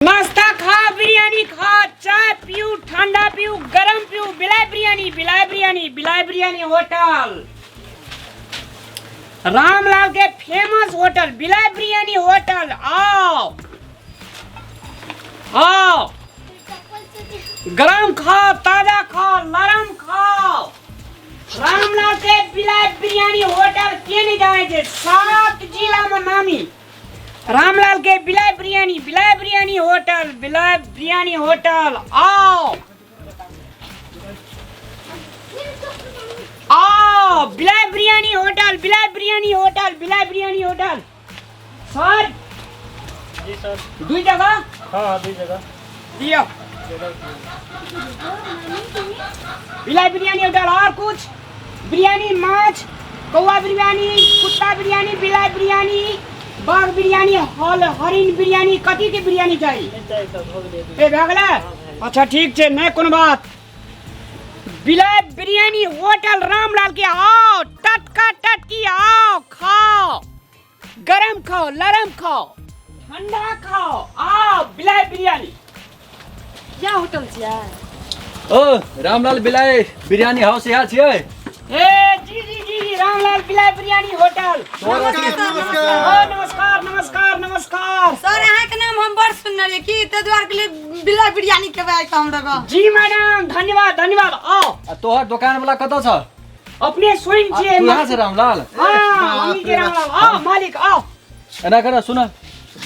नाश्ता खा, बिरयानी खा, चाय पीऊ, ठंडा पीऊ, गरम पीऊ, बिलाय बिरयानी, बिलाय बिरयानी, बिलाय बिरयानी होटल, रामलाल के फेमस होटल बिलाय बिरयानी होटल। आओ आओ, गरम खाओ, ताजा खाओ, नरम खाओ। रामलाल के बिलाय बिरयानी होटल के नहीं जाने छे, 7 जिला में नामी रामलाल के बिलाय बिरयानी, बिलाय बिरयानी होटल, बिलाय बिरयानी होटल। आओ आओ, बिलाय बिरयानी होटल, बिलाय बिरयानी होटल, बिलाय बिरयानी होटल। सर जी सर। दुई जगह? हाँ हाँ, दुई जगह। दियो बिलाय बिरयानी होटल। और कुछ बिरयानी, माछ, कौआ बिरयानी, कुत्ता बिरयानी, बिलाय बिरयानी, बाघ बिरयानी, हल हरिण बिरयानी, कथी के बिरयानी चाही? नहीं चाही सर, हो गेलै। ए भए गेलै? अच्छा ठीक छै, नहि कोनो बात। बिलाय बिरयानी होटल रामलाल के आओ, टटका टटकी आओ, खाओ, गरम खाओ, लरम खाओ, ठंडा खाओ, आओ बिलाय बिरयानी। क्या होटल छियै? ओ रामलाल बिलाय बिरयानी हाउस यहाँ छियै? ए जी जी जी जी, रामलाल बिलाय बिरयानी होटल। नमस्कार नमस्कार। ओ नमस्कार नमस्कार नमस्कार। सर अहाँके नाम हम बड़ सुनने रहियै कि ताहि दुआरे के लिए बिलाय बिरयानी खेबै आइ हम रगऽ। जी मैडम, धन्यवाद धन्यवाद, आओ। आ तोहर दोकान वाला कतऽ छ? अपने स्वयं आ, छियै। तू यहाँ से रामलाल? हाँ, हमही के रामलाल। आओ मालिक आओ। एना कर सुन,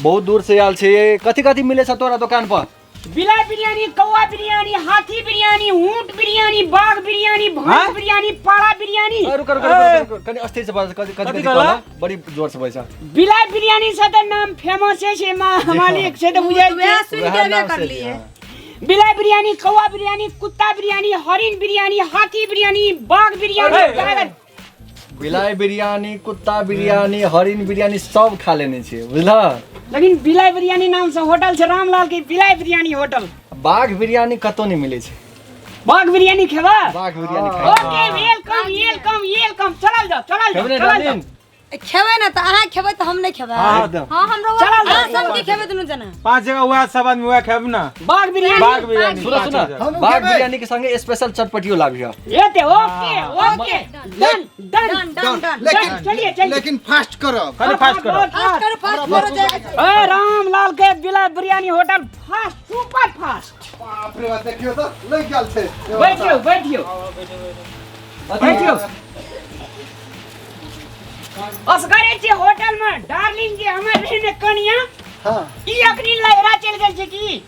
बहुत दूर से आयल छियै, कथी कथी मिले छ तोरा दोकान पर? बिलाय बिरयानी, कौआ बिरयानी, हाथी बिरयानी, ऊंट बिरयानी, बाघ बिरयानी, भैंस हाँ? बिरयानी, पाड़ा बिरयानी। ए, रुक रुक रुक, रुक, कनी अस्थिर से बाज, कथी कथी कथी कथी कहला? कहला? बड़ी जोर से बैसा। बिलाय बिरयानी से तऽ नाम फेमस छै मालिक, से तऽ बुझै वएह छियै। सुनि के वएह एबे नाम से करलियै। हाँ। बिलाय बिरयानी, कौआ बिरयानी, कुत्ता बिरयानी, हरिण बिरयानी, हाथी बिरयानी, बाघ बिरयानी, अरे, टाइगर। बिलाय बिरयानी, कुत्ता बिरयानी, हरिण बिरयानी सब खा लेने छियै, बुझलह? लेकिन बिलाय बिरयानी नाम से होटल छै रामलाल के बिलाय बिरयानी होटल। बाघ बिरयानी कतौ नहि मिलै छै। बाघ बिरयानी खेबा? बाघ बिरयानी खाइ। Okay, welcome welcome welcome. चलल जाओ चलल जाओ खेबै ने चलल जाओ। डार्लिंग? खेबै ने तऽ अहाँ खेबै तऽ हम नहि खेबै। हाँ, एकदम। हाँ, हमरो चलल अहाँ जाओ। सब की खेबै दुनू जना। 5 जगह वएह सब आदमी वएह खेब ना। बाघ बिरयानी। बाघ बिरयानी। सुनो सुनो, पाँच जगह। हमहूँ बाघ खेबै। बिरयानी के संगे स्पेशल चटपटियो लाबिह। एते okay okay, done done done done done. लेकिन चलिए चलिए, लेकिन फास्ट करब। खाली फास्ट करो। फास्ट करो फास्ट करो जाए। ए रामलाल के बिला biryani hotel fast, super fast. बाप रे बाप, देखियो तऽ लागि गेल छै। बैठियो बैठियो बैठियो। असगरे छी होटल में डार्लिंग जी, हमर रहे ने कनिया। हाँ। ई अखनी लहरा चलि गेल छै की?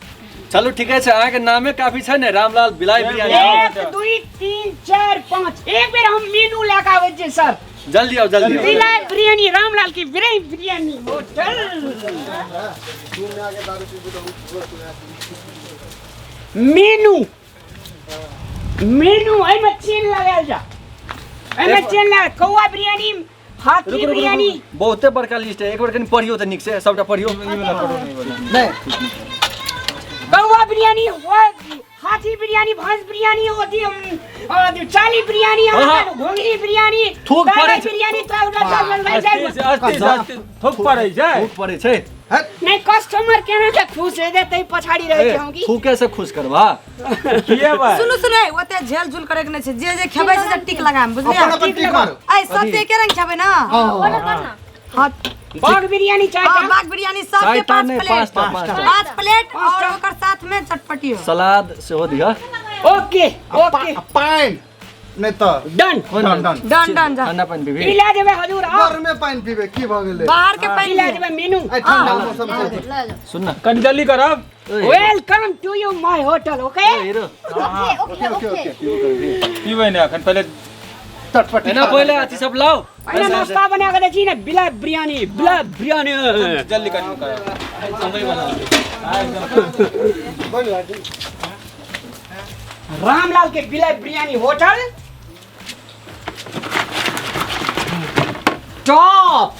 चलू ठीके छै, अहाँके नामे काफी छै ने, रामलाल बिलाय बिरयानी हाउस। 1 2 3 4 5, एक बेर हम मेनू लए कऽ आबै छियै सर। जल्दी आओ जल्दी आओ। बिलाय बिरयानी, रामलाल की बिलाय बिरयानी होटल। मेनू मेनू एहिमे चेन लगायल जा, एहिमे चेन लगा। कौआ बिरयानी, हाथी रुक, रुक, रुक, बिरयानी। रुक। बहुते बड़का लिस्ट है, एक बार कनी पढ़ियो तऽ नीक से सबटा पढ़ियो। नहीं। कौआ बिरयानी, हाथी बिरयानी, भैंस बिरयानी, ओथी, चाली बिरयानी, हाँ, हाँ। घोंघी बिरयानी, थूक दाना पड़ै छै। बिरयानी, अस्थिर, थूक पड़ै छै। थूक पड़ै छै। नहीं, कस्टमर केना के खुश हेतै तै पछाड़ी रहै छै हम की? थूके से खुश करबा। किए बा? सुनू सुनू, ओते झेल झूल करे के नहीं छै, जे जे खेबै छै से टिक लगाम, बुझलियै? अपन अपन टिक मारू। ऐ सब एके रंग खेबै ना? हाँ। बाघ बिरयानी चाय हाँ, बाघ बिरयानी सबके चारिटा 5 नहि, प्लेट। पाँचटा, पाँचटा। 5 प्लेट और पाँचटा। ओकर साथ में चटपटी हो। सलाद सेहो दिह। Okay okay. पानि नहि तऽ done done done done done done. ठंडा पानि पीबी। ई लए जेबै हजूर, आओ। घर में पानि पीबे की भऽ गेलै? बाहर के पानि ई लए जेबै मेनू। आइ ठंडा मौसम छै। सुन न, कनी जल्दी करब। Welcome to you my hotel. Okay hero. Okay okay okay. पीबै ने अखन पहिले चटपटी। एना पहिले अथी सब लाउ। पहिने नाश्ता बना के दै छी ने, बिला बिरयानी, बिला बिरयानी। जल्दी कनी करब। रामलाल के बिला बिरयानी होटल टॉप,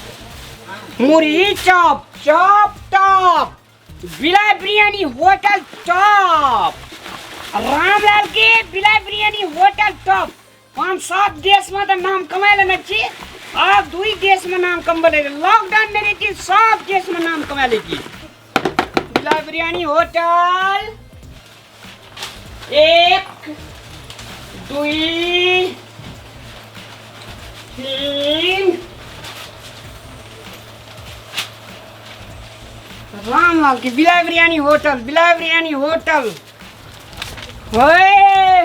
मुरही चॉप चॉप टॉप, बिला बिरयानी होटल टॉप, रामलाल के बिला बिरयानी होटल टॉप। 5-7 देश में तो नाम कमाए लेने छी, आब 2 देश में नाम कमबे लॉकडाउन में रही सब देश में नाम कमा ले छी। बिलाय बिरयानी होटल। 1 2 3। रामलाल की बिलाय बिरयानी होटल, बिलाय बिरयानी होटल। ओए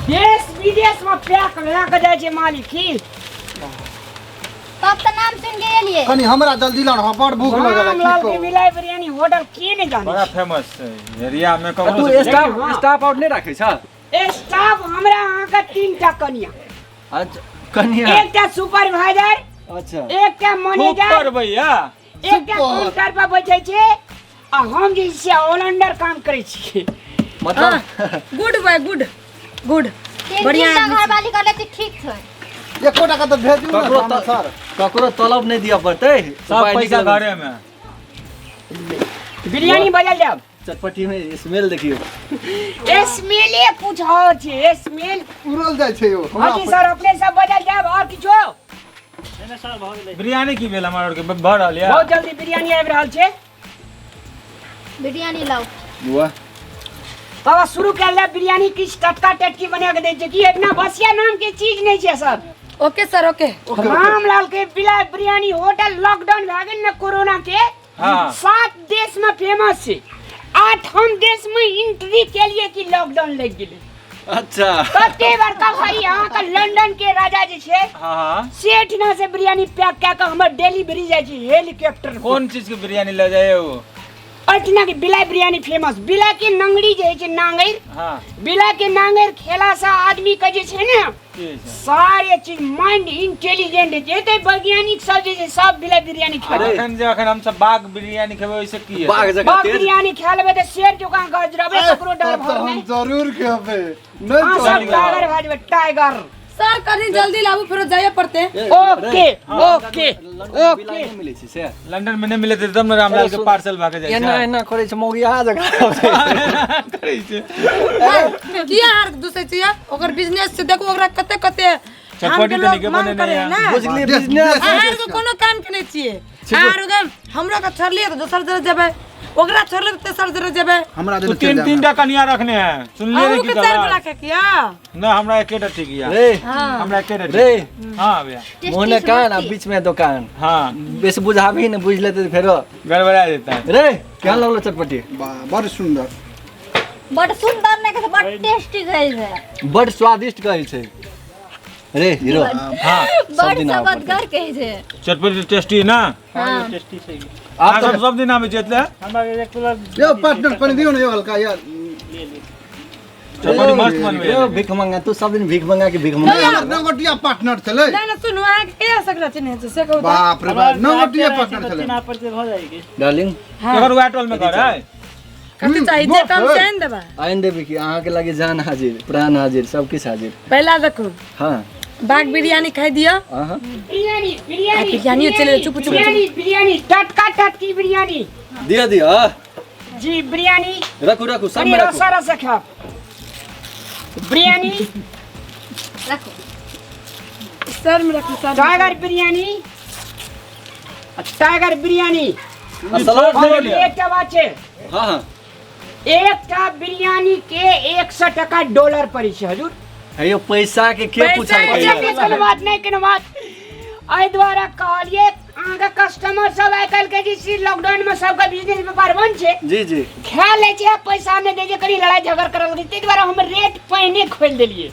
देश विदेश में पैक भए के जाइ छै मालिक की। तब तऽ नाम सुन के एलियै। कनी हमरा जल्दी लाउ, हमरा बड़ भूख लगल है। रामलाल की के कहू? बिलाय बिरयानी होटल के नहि जानै बड़ा छै? फेमस छै एरिया में। तू ककरो स्टाफ हाँ। स्टाफ आउट नहि राखै छ? स्टाफ हमरा अहाँके 3टा कनिया। अच्छा, कनिया। एकटा सुपरवाइजर, अच्छा, एकटा मैनेजर, ऊपर भैया, एकटा काउंटर पर बैठे छै आ हम जे छै ऑलराउंडर काम करै छियै। मतलब गुड बॉय, गुड गुड। तीन बढ़िया तीन टा आदमी। घरवाली कर ले, ठीक छै। एको टाका तऽ भेजू ने ककरो हमरा सर। ककरो तलब नहि दिअ पड़तै, सब उपाय पैसा निकलल। घरे में। बिरयानी बजल जाब। चटपटी में स्मेल देखियौ। स्मेले कुछ और छै, स्मेल उड़ल जाइ छै यौ हमरा। हाँ जी सर, अपने सब बजल जाब और किछो? बिरयानी की भेल? हमरा आरके भऽ रहल यऽ। बहुत जल्दी बिरयानी आबि रहल छै। बिरयानी लाउ। वाह। बाबा, शुरू कयल जाय बिरयानी। किछु टटका टटकी बना के दै छै कि एतना बसिया नाम के चीज नहि छै sir. Okay sir, okay. Ramlal के बिलाय बिरयानी होटल लॉकडाउन भए गेल ने कोरोना के, 7 देश में फेमस छै। 8हम देश में एंट्री के लिए कि लॉकडाउन लग गेलै। अच्छा। कते बड़का भाई अहाँके लंदन के राजा जे छै, हाँ हाँ सेठ ना से बिरयानी पैक कए के हमर डिलीवरी जाइ छै हेलीकॉप्टर पर। कोन चीज के बिरयानी लऽ जाइए ओ? एहिठिना के बिलाय बिरयानी फेमस। बिला के नंगड़ी जे होइ छै, नांगरि, बिला के नांगरि खेला से आदमी के जे छै ने की होइ छै? सारे चीज माइंड इंटेलिजेंट होइ छै। एते वैज्ञानिक सब जे छै सब बिला बिरयानी खेबै। अखन जे अखन हमसब बाघ बिरयानी खेबै, ओहिसँ की हेतै? बाघ जकाँ बाघ तेज। बिरयानी खा लेबै तऽ शेर जकाँ गजरबै, ककरो डर तब भर तऽ हम नहि। जरूर खेबै। नहि अहाँ सब चलू। टाइगर भए जेबै, टाइगर। सर, कनी जल्दी लाबू, फेरो जाइए पड़ते। Okay okay London okay. बिलाइ नहि मिलै छै से? लंदन में नहि मिलैत तब ने रामलाल के पार्सल भऽ के जाइ एना छै। एना करै छै, मौगी अहाँ जकाँ। करै छै। किया हार दूसै छियै? ओकर बिजनेस छै, देखू ओकरा कते कते चटपटी के तऽ लोग नीके मांग बनेने करे यऽ। ने। बुझलियै देश- बिजनेस। देश- अहाँ आरके कोनो काम के नहि छियै। अहाँ आरके हमरो के छोड़लियै तऽ दोसर जगह जेबै, ओकरा छोड़लियै तऽ तेसर जगह जेबै। हमरा तू देने 3 चलि 3 टा कनिया रखने है, सुनलियै रे? अहूँ की के 4 गो कहलक? राखे किया? ना, हमरा एकेटा ठीक यऽ। रे। हमरा एकेटा रे। ठीक। हाँ भैया। मोने कान आ बीच में दुकान। बेसी बुझाबी ने, बुझ लेते तऽ फेरो गड़बड़ा जेता। रे, केहन लगलो चटपटी? वाह, बड़ सुन्दर। बड सुंदर नहि कहै छै, बड टेस्टी कहै छै। बड स्वादिष्ट कहै छै रे हीरो। बड दिन आबऽ सबदगर कहै छै। चटपटी टेस्टी ना? हाँ। आब अहाँ तऽ सब सब दिन आबै छियै एतले? यौ पार्टनर, कनि दियौ ने यौ हल्का यार। चटपटी मस्त बनबै यौ भीख मंगा, तू सब दिन भीख मंगा के भीख मंगा। नहि, हमर नौगोटिया पार्टनर छलै। नहि नहि, सुनू, अहाँके कहिया सकरा चिन्है छै से कहू तऽ। बाप रे बाप, नौगोटिया पार्टनर छलै। डार्लिंग। एकर वएह टोल में घर है। कथी चाही जे कम से आनि देबै? आनि देबै कि, अहाँके लागे जान हाजिर, प्राण हाजिर, सब किछु हाजिर। पहिला देखू, हाँ बाघ बिरयानी खाइ दिअ। अहाँ बिरयानी बिरयानी। बिरयानियो चलि गेल, चुप, चुप, चुप। बिरयानी बिरयानी, टटका टटकी बिरयानी। दिअ दिअ। जी, बिरयानी। रखू रखू, सब कनी में रखू। रसा रसा खाओ बिरयानी। रखो। सर में रखू सर में। Tiger biryani, tiger biryani. आ सलाद और नहि लिअ। एकटा बात छै। हाँ हाँ एकटा बिरयानी के 100 टका डॉलर पड़ै छै हजूर। हे यौ, पैसा के के पैसा पूछल? के अच्छा, के कोनो बात नहि, कोनो बात। एहि दुआरे कहलियै अहाँके कस्टमर सब आइ काल्हि के जे छै लॉकडाउन में सबके बिजनेस व्यापार बंद छै। जी जी। खा लै छै आ पैसा नहि दै छै, कनि लड़ाई झगड़ करऽ लगै छै, ताहि दुआरे हम रेट पहिने खोलि देलियै।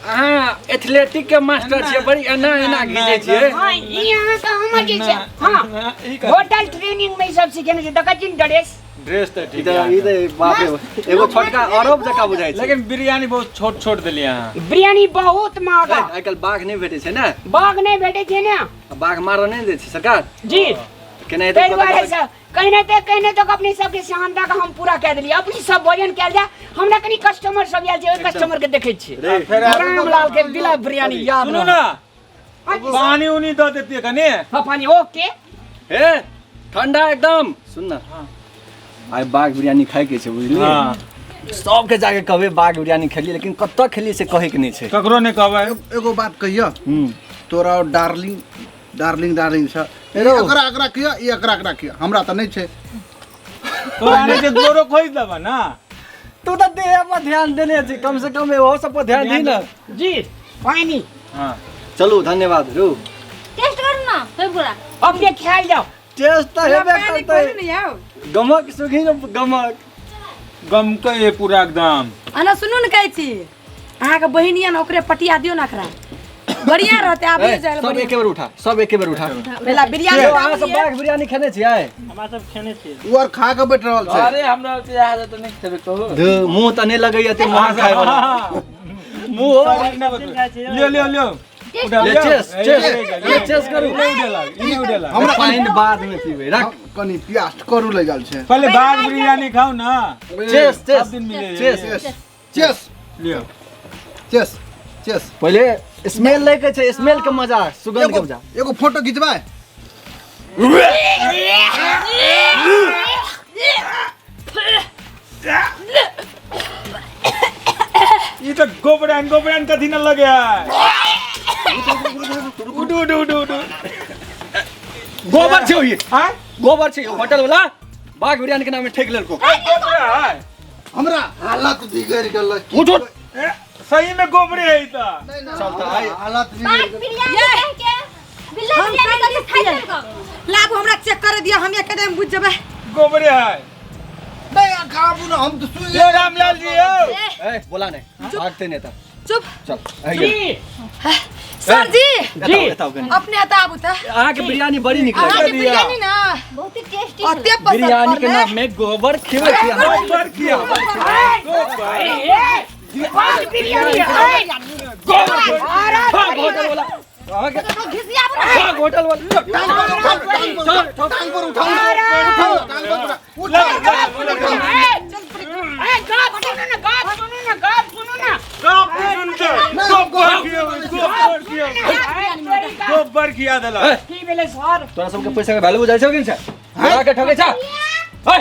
अहाँ एथलेटिक के मास्टर छियै, बड़ी एना एना घीचै छियै। हाँ, ई अहाँके हमर जे छै, हाँ, होटल ट्रेनिंग में ई सब सिखेने छै। देखै छी ने ड्रेस? ड्रेस तऽ ई ठीक तऽ है। ई तऽ बाप रे, एगो छोटका अरब जकाँ बुझाइ छै। लेकिन बिरयानी बहुत छोट छोट देलियै अहाँ। बिरयानी बहुत महगा। आइ काल्हि बाघ नहि भेटै छै ने। बाघ नहि भेटै छै ने। आ बाघ मारऽ नहि दै छै सरकार। जी। केना हेतै? ताहि दुआरे से कहीं तऽ कहीं तक अपने सबके सेहनता के हम पूरा कए देलियै। अपने सब भोजन कयल जाय, हमरा कनि कस्टमर सब आयल छै, ओहि कस्टमर के देखै छियै। रे। फेर रामलाल के बिला बिरयानी याद सुनू रहत। ना। हाँ जी, सर। पानी उनी दऽ देतियै कनि। हाँ, पानी ओके। हे, ठंडा एकदम। सुन न, आइ बाघ बिरयानी खाइके छै, बुझलियै? हाँ। सबके जाके कहबै बाघ बिरयानी खेलियै, लेकिन कतऽ खेलियै से कहैके नहि छै। ककरो नहि कहबै। एगो बात कहियऽ? हूँ। तोरा और डार्लिंग डार्लिंग डार्लिंग छ। एकरा एकरा किया, ई एकरा एकरा किया, हमरा त नहीं छै। तोरा नहीं छै तोरो खोज देबा ना। तू त देह पर ध्यान देने छी, कम से कम एहो सब पर ध्यान दी ना। जी पानी। हां चलू धन्यवाद। रू टेस्ट करू ना फिर पूरा अपने ख्याल जाओ। टेस्ट त हेबे पानी करतै। खोलू ने यौ। गमक सुखी न गमक गमकै ये पूरा एकदम। अना सुनू ने कहै छी अहाँके बहिनिया ने ओकरे पटिया दियौ ना, एकरा बढ़िया रहतै। आबियो ए, जाय सब एके बेर उठा, सब एके बेर उठा। पहला बिरयानी यौ, अहाँ सब बाघ बिरयानी खेने छियै? हमरा सब खेने छियै। उ आर खा के बैठ रहल छै। अरे हमरा ओते आदत नहि खेबै कहू। धू, मुँह त नहि लगैया ते मुँह खाय वाला। मुँह लियो लियो लियो उठा ले लियो। चेस चेस ले चेस करू। ई उठेला, ई उठेला। हमरा पानि बाद में पीबै, रख। कनी प्यास करू लग गेल छै। पहले बाघ बिरयानी खाओ ना। चेस चेस सब दिन मिले। चेस चेस चेस लियो चेस चेस। पहिले स्मेल लै के छै, स्मेल के मजा, सुगंध के मजा। एगो फोटो खिंचबाय। ई त गोबरान गोबरान कथी न लगे है। उडू उडू उडू उडू। गोबर छै ओहि। आय गोबर छै होटल वाला बाघ बिरयानी के नाम में ठेक लेलको। गोबरा है। हमरा हालत बिगड़ गेल। उठ उठ। सही में गोबरे है ई त। चल त आइ हालत बाघ बिगड़ गेल। बिरयानी कह के बिल्ला हम बिरयानी कह के खाइ खाइ देलको। लाबू हमरा चेक करे दिया, हम एकदम बुझ जेबै। गोबरे है। नहीं खाबू ना हम तो सुन। यो रामलाल जी यो। ए बोला नहीं, भागते नहीं त। चुप। चल आइ जी सर जी जी बताओ कनी अपने आता आबू त। अहाँ के बिरयानी बड़ी नीक अहाँ लागल। के बिरयानी ना बहुत ही टेस्टी अते पसंद बिरयानी के पड़लै। नाम में गोबर खिबै छी अहाँ। गोबर किया? बाघ बिरयानी है। गोबर भाग होटल वाला। अहाँ के तो घिसियाबू ना। भाग होटल वाला। टांग पर उठाओ, टांग पर उठाओ, उठाओ, टांग पर उठाओ, उठाओ। ए गप सुनू ना, गप सुनू ना, गप सुनू ना। गप सुनते। गोबर किया, गोबर किया। गोबर किया देला। की भेलै सर? तोरा सबके पैसा के वैल्यू बुझाइ छौ कि नै छै? तोरा के ठकै छ? है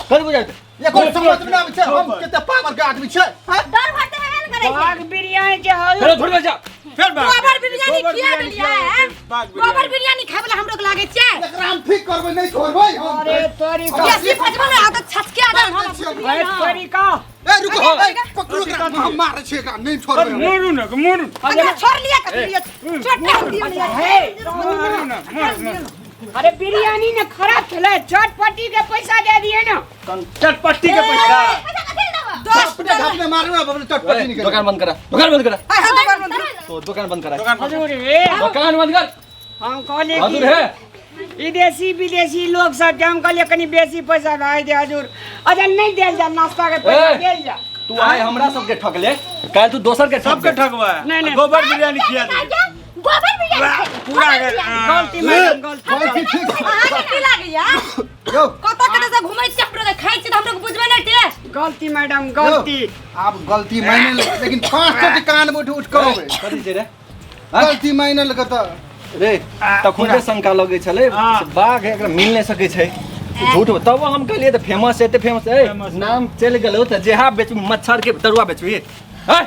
कथी बुझाइ छै? एको समझ में ना आबै छै, हम कते पावर के आदमी छै। हैं? डर भरते हेबे न करै छै। बाघ बिरयानी जे हौ। चलो छोड़ जा। फिर बाघ गोबर बिरयानी खिया देलियै हैं? बाघ गोबर बिरयानी खाय वाला हमरो के लागै छै। एकरा हम ठीक करबै, नहीं छोड़बै हम। अरे तोरी का बेसी फजबो ना आदत छचके आदत हम। अरे तोरी का ए रुको, ए पकड़ो एकरा, हम मारै छी एकरा, नहीं छोड़बै हम। मोरू न मोरू। अगर छोड़ लिया कथी लिया चोट दियो ने। हे मोरू न मोरू। अरे बिरयानी ने खराब छलै, चटपटी के पैसा दे दिए ना। चटपट्टी के पैसा। पैसा कथी ले देबो? 10 अपने ढापने मारू ना, अपने चटपटी निकल। दुकान बंद करा, दुकान बंद करा। हाय हाय दुकान बंद करू। तो दुकान बंद करा, हजूर हे दुकान बंद कर। हम कहलिए हजूर हे विदेशी विदेशी लोग सब के हम कहलिए कनी बेसी पैसा दे दे हजूर। अच्छा नहीं देल जा, नाश्ता के पैसा ए। देल जा। तू आइ हमरा सबके ठकले, काल्हि तू दोसर के सबके ठगवा। नहीं, नहीं। गोबर बिरयानी खिया दे। गोबर बिरयानी पूरा गलती मैडम, गलती। गलती ठीक। अहाँ के की लागैया? यौ कतऽ कतऽ से घुमै छी हमरो के खाइ छी त हमरो के बुझबै नै टेस्ट। गलती मैडम गलती। आब गलती मायने लग, लेकिन 500 के कान में उठ उठ करबै। कथी छै रे? गलती मायने लग त रे तखुनते शंका लगै छलै हाँ। से बाघ एकरा मिल नहि सकै छै झूठ। तब हम कहलियै तऽ फेमस एते फेमस ए नाम चलि गेलौ तऽ जेहा बेचबी मच्छर के तरुआ बेचबी। हैं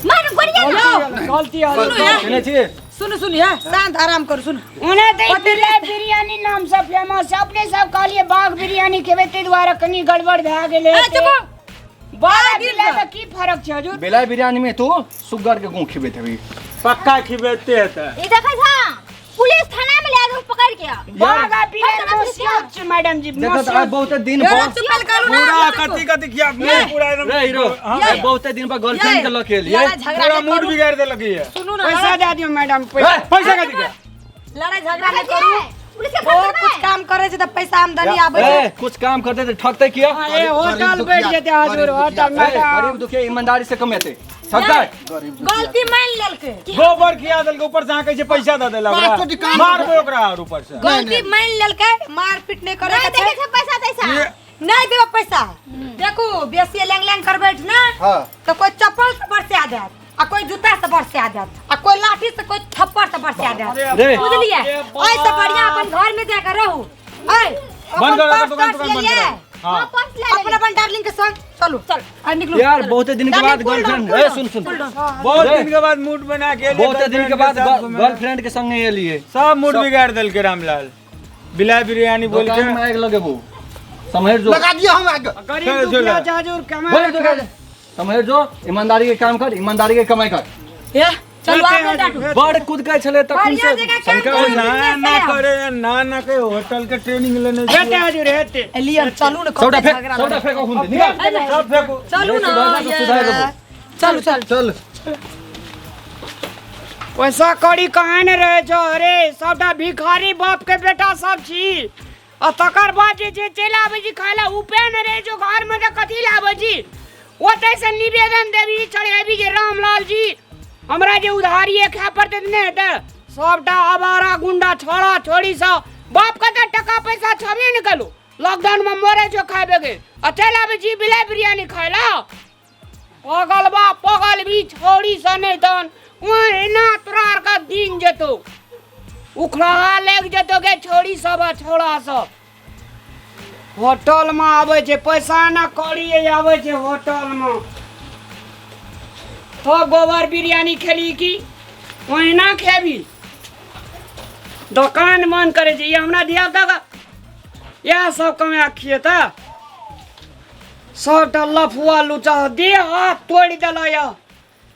मार गोरिया ना। गलती हजूर। सुनू हे, सुनै छी? सुनू सुनू हे, शांत आराम करू सुनू। उन्हें तो बिरयानी बिरयानी नाम से फेमस है, अपने सब कहलिए बाघ बिरयानी खेबै ताहि दुआरे कनी गड़बड़ भए गेलै। ए चुप। बाघ बिरयानी में की फर्क छै हजूर? बेलाय बिरयानी में तू सुगर के गूं खिबैत हेबी। पक्का खिबेते है त। ई देखै छा पुलिस थाना में ले आदो पकड़ के। बाघ आ बिरयानी मोसियत छै मैडम जी, देखत आइ मोसियत। बहुते दिन यो पर चुप करू ना। पूरा कथी कथी खिया पूरा एकदम। रे हीरो हाँ, बहुते दिन पर गर्लफ्रेंड के लऽ के एलियै। लड़ाई झगड़ा पूरा नहि मूड करू। बिगाड़ देलक ये। सुनू ना, पैसा दे दियौ मैडम, पैसा। पैसा कथी के? लड़ाई झगड़ा नहि करू। पुलिस के ओ फोन कुछ करबै। काम करे छै त पैसा आमदनी आबै छै। ए कुछ काम करते तऽ ठकतै किया? अरे होटल बैठ जेतै हजूर, होटल ए, मैडम। गरीब दुखिया ईमानदारी से कमेतै, ठकतै? गलती मान लेलकै, गोबर खिया देलक ऊपर से अहाँ कहै छै पैसा दऽ देलक पाँच सौ के कान- मारबै ओकरा और ऊपर से। गलती मान लेलकै, मारपीट नहि करे नहीं के छै। देखे छै पैसा तैसा। नहीं देबो पैसा। देखू बेसी लेंग लेंग करबै ना हाँ। तो कोई चप्पल से बरसा देत आ कोई जूता से बरसा देत आ कोई लाठी से कोई थप्पड़ से बरसा देत। रे बुझलियै? ओहि से बढ़िया अपन घर में जाकर रहू। ऐ बंद अपन करो पर्स दुकान, तर्स दुकान बंद लेलियै? करो। हाँ पर्स ले अपन अपन डार्लिंग के संग। चलू चल। आ निकलू यार बहुत दिन के बाद डार्लिंग, cool down, girlfriend ए cool सुन सुन down, cool down। बहुत दिन के बाद मूड बना के एलियै, बहुत दिन के गर्लफ्रेंड बाद साथ घूमे। गर्लफ्रेंड के संगे एलिए सब मूड बिगाड़ देलकै रामलाल बिलाय बिरयानी बोल के दुकान में आगि लगेबो सम्हरि जो लगा दिया हम आग गरीब चलो, दुखिया चलो। जाजूर कमा बोले दुकान सम्हरि जो ईमानदारी के काम कर ईमानदारी के कमाई कर ए चलू आब नहि डांटू बड़ कुदकै छलै तखन बढ़िया से जगह काम शंका करू। होइ ना ना करे ना ना के होटल के ट्रेनिंग लेने हेते हजूर हेते एलियन चलू ने सौटा कते फेंक झगड़ा सौटा फेंक अखुन निकाल सब फेंकू चलू ना सुधार देबो, सुधार देबो। चलू चल चल पैसा कौड़ी कहाँ ने रहे छो अरे सबटा भिखारी बाप के बेटा सब छी आ तकर बाद जे छै चलि आबै छी खाय ला उपे ने रहे छो घर में तऽ कथी लाबै छी ओतै से निवेदन देबी चढ़ेबी जे रामलाल जी हमरा जे उधारिये खाय पड़तै तऽ नहि हेतै सबटा आवारा गुंडा छोड़ा छोड़ी सब बाप के तऽ टका पैसा छबे ने कलू लॉकडाउन में मरे छो खाय के आ चलि आबै छी बिलाइ बिरयानी खाय ला पगल बा पगल भी छोड़ी से नहीं तन ओहिना तोरा आर का दिन जेतो उखड़ा लागि जेतो के छोड़ी सब आ छोड़ा सब होटल में आबै छै पैसा ना कौड़ी आबै छै होटल में तो गोबर बिरयानी खेली की ओहिना खेबी दोकान मन करै छै ई हमरा धिया पुता इएह सब कमाए खिए तऽ सबटा लफुआ लुचा देह हाथ तोड़ि देलक यऽ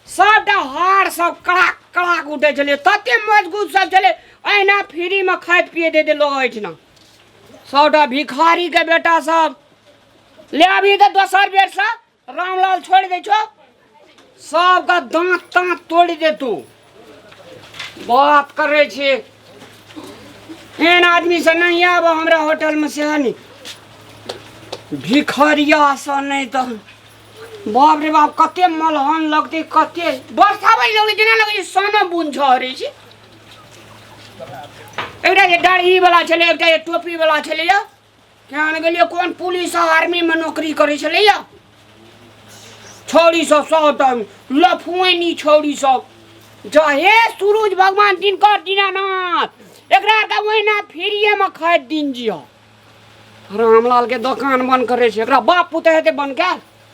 सबटा हाड़ सब कड़ाक कड़ाक उठै छलै तते मजबूत सब छलै अहिना फ्रीमे खाइत पियैत हेतै लोक एहिठिना सबटा भिखारीके बेटा सब ले अभी तऽ दोसर बेरसँ रामलाल छोड़ि दै छौ सबके दाँत ताँत तोड़ि देतौ बात करै छी एहन आदमी से नहीं आब हमरा होटलमे से नहीं भिखरिया से नहीं तऽ बाप रे बाप कते मलहन लगतै कते वर्षा बजि लगलै जेना लगै छै सोना बुन झरै छै एकटा जे दाढ़ी वाला छलै एकटा जे टोपी वाला छलैया केहन गेलियै कोन पुलिस आ आर्मीमे नौकरी करै छलैया छौड़ी सब सबटा लफुआनी छौड़ी सब जा हे सूरज भगवान दिनकर दीनानाथ एकरा आरके ओहिना फ्रीएमे खाइत दिन जियह रामलालके दोकान बंद करै छै एकरा बाप पुतह हेतै बंद कयल